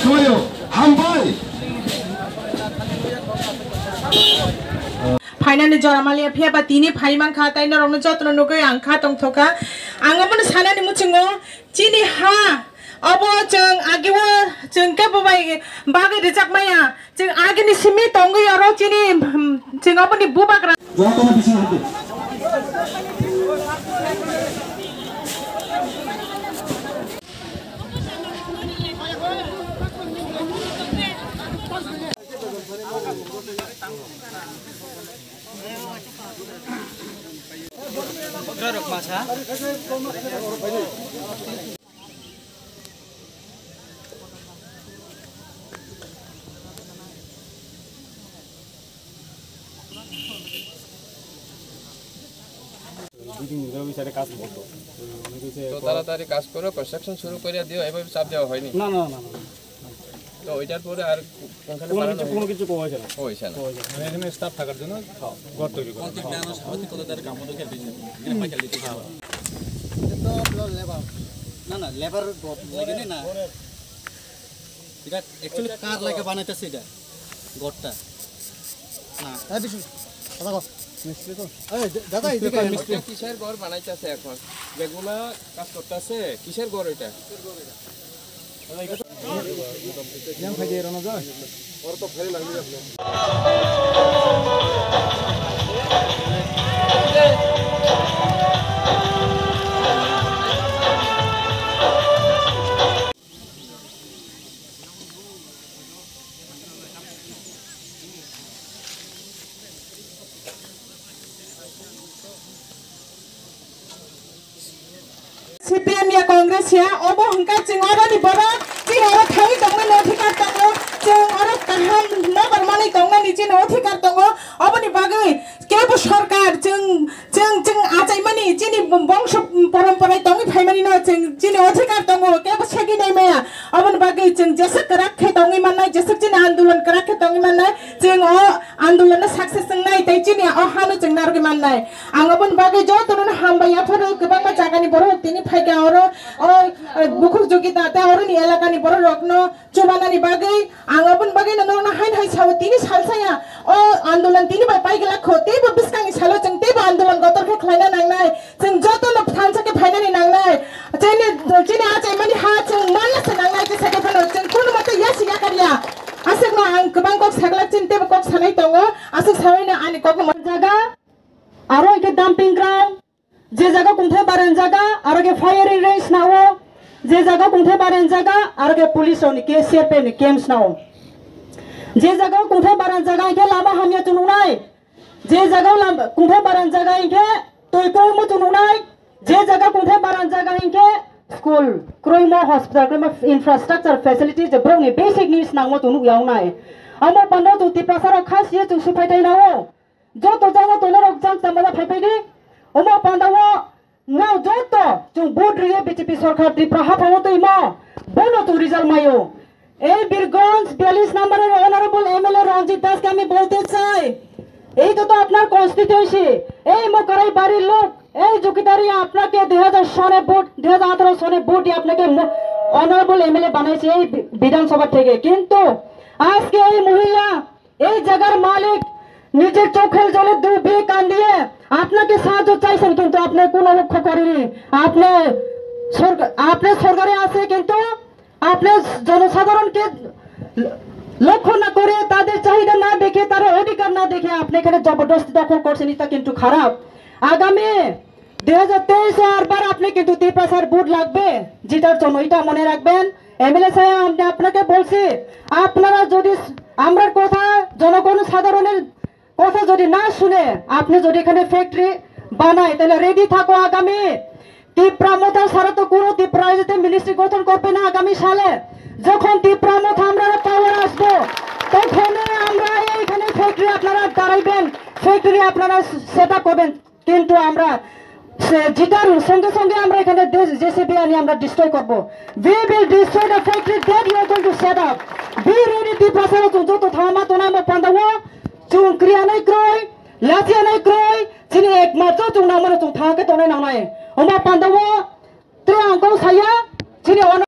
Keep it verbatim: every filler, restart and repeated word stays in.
Soyo, hambai. Phainani jora maliya phiya ba tini phai mankha, tai norokno jotono nugwi ang kha tongthokha. Ang omono sanani muchungo chini ha obo chwng ageo chwng kebo bai bagwi rijak maya. Chwng agini simi tongwi oro chini, hmm, chwng oboni bubagra. Jotono bisi hadi. দুই তিন দিন ধরে ওই সাইডে কাজ করতো। তো অনেকে হচ্ছে তো তাড়াতাড়ি কাজ করো, কনস্ট্রাকশন শুরু করে দিও, এভাবে চাপ দেওয়া হয়নি। না, না, না, না, না। তো ওইটার পরে আর কোনখানে কোনো বানানো কিছু, হয়নি? কোনো কিছু করা হয়েছে না। হয়েছে না। করা হয়েছে না। মানে এখানে স্টাফ থাকার জন্য ঘর তৈরি করা। কংক্রিট লাগানোর সাথে কত তারিখ কাম হতো খেয়াল দিয়েছেন? এখানে পয়সা দিতে হবে। এটা তো আপনার লেবার। না, না, লেবার লাগে না। এটা অ্যাকচুয়ালি কার লাগে বানাইতেছে এটা? ঘরটা। না, এই বিষ্ণু, কথা কও। মিস্ত্রি তো? এই, দে-, দাদা, এদিকে আয়। মিস্ত্রি কিসের ঘর বানাইতেছে এখন? যেগুলা কাজ করতেছে, কিসের ঘর এটা? C P M ya Congress ya, obo hwnkha chwng oroni borok, chini oro thangwi tongmani odhikar tongo, chwng oro kaham nokbar manwi tongnani chini odhikar tongo, oboni bagwi kebo sorkar chwng, chwng, chwng achaimani chini bongso poromporai tongwi phaimani no chwng chini odhikar tongo, kebo segwi nai maya, oboni bagwi chwng jeswk kwrak khe tongwi mannai, jeswk chini andolon kwrak khe tongwi mannai, chwng o andolon no success wngnai tei chini o hano chwng narwgwi mannai. Ang oboni bagwi jotono hambai yapharo, kwbangma jagani borok tini phaikha oro, o, o, bukhuk jogita tei oroni elakani borok rokno chubanani bagwi ang oboni bagwi no norokno haino hai sao tini salsaya o andolon tini bai paiglak kho teibo bwskangni salo chwng teibo andolon kotor khe khlaina nangnai. Chwng jotono thansa khe phainani nangnai. Chini, chini achaimani ha chwng manna se nangnai, jesa khe phano chwng kunu mate yasi yakarya. Aswkno ang kwbang kok saglak chini teibo kok sanai tongo. Aswk sanaino ani kokno man jaga. Aro hwnkhe dumping ground. Je jaga kungthai baran jaga, aro khe firing range nao. Je jaga kungthai baran jaga, aro khe police rokni ke-, C R P F ni camps nao. Je jaga kungthai baran jaga hwnkhe lama hamya chwng nuknai. Je jaga lam-, kungthai baran jaga hwnkhe twi kroimo chwng nuknai, je jaga kungthai baran jaga hwnkhe school kroimo, hospital kroimo, infrastructure facilities je borokni basic needs nangmo chwng nukya wngnai. Omo pano chwng Tiprasa rok kha siye chwng suphai tai nao. Joto jaga tongnai rok jang chama phai phai di. Omo panda o no joto chwng vote riye B J P sorkar Tripura haphang o twi mo. Bono chwng result maio. এই বীরগঞ্জ বিয়াল্লিশ নম্বরের honourable MLA রঞ্জিত দাসকে আমি বলতে চাই, এই তো, তো আপনার কনস্টিটিউয়েন্সি, এই মোকারাই বাড়ির লোক, এই জুকিদারি আপনাকে দুই হাজার সনে ভোট, দুই হাজার আঠারো সনে ভোট দিয়ে আপনাকে মো-, অনারেবল এমএলএ বানাইছে এই বি-, বিধানসভা থেকে। কিন্তু আজকে এই মহিলা, এই জায়গার মালিক, নিজের চোখের জলে ডুবিয়ে কান্দিয়ে আপনাকে সাহায্য চাইছেন, কিন্তু আপনি কোনো রক্ষা করেনি। আপনি সরকার, আপনি সরকারে আছে, কিন্তু আপনি জনসাধারণকে লক্ষ্য না করে, তাদের চাহিদা না দেখে, তাদের অধিকার না দেখে আপনি এখানে জবরদস্তি দখল করছেন, এটা কিন্তু খারাপ। আগামী দুই হাজার তেইশে আরবার আপনি কিন্তু তিপ্রাসার ভোট লাগবে জেতার জন্য, এটা মনে রাখবেন। এমএলএ সাহেব, আমি আপনাকে বলছি, আপনারা যদি আমরার কথা, জনগণ সাধারণের কথা যদি না শুনে আপনি যদি এখানে ফ্যাক্টরি বানায়, তাহলে রেডি থাকো। আগামী তিপ্রা মোথা ছাড়া তো কোনো তিপ্রা রাজ্যতে মিনিস্ট্রি গঠন করবে না আগামী সালে। যখন তিপ্রা মোথা আমরা পাওয়ার আসবো, তখনই আমরা এইখানে ফ্যাক্টরি আপনারা দাঁড়াইবেন, ফ্যাক্টরি আপনারা সেট আপ করবেন। কিন্তু আমরা সে জিতার সঙ্গে সঙ্গে আমরা এখানে জেসিবি আনি আমরা ডিস্ট্রয় করব। We will destroy the factory that you are going to set up. Be ready, Tiprasa rok chwng joto thama tongnai mo panda o chwng kriya nai kroi, lachiya nai kroi, chini ekmatro chwng nangmano chwng thangke tongnai nangnai. Omo panda o tre ang kok saya, chini ono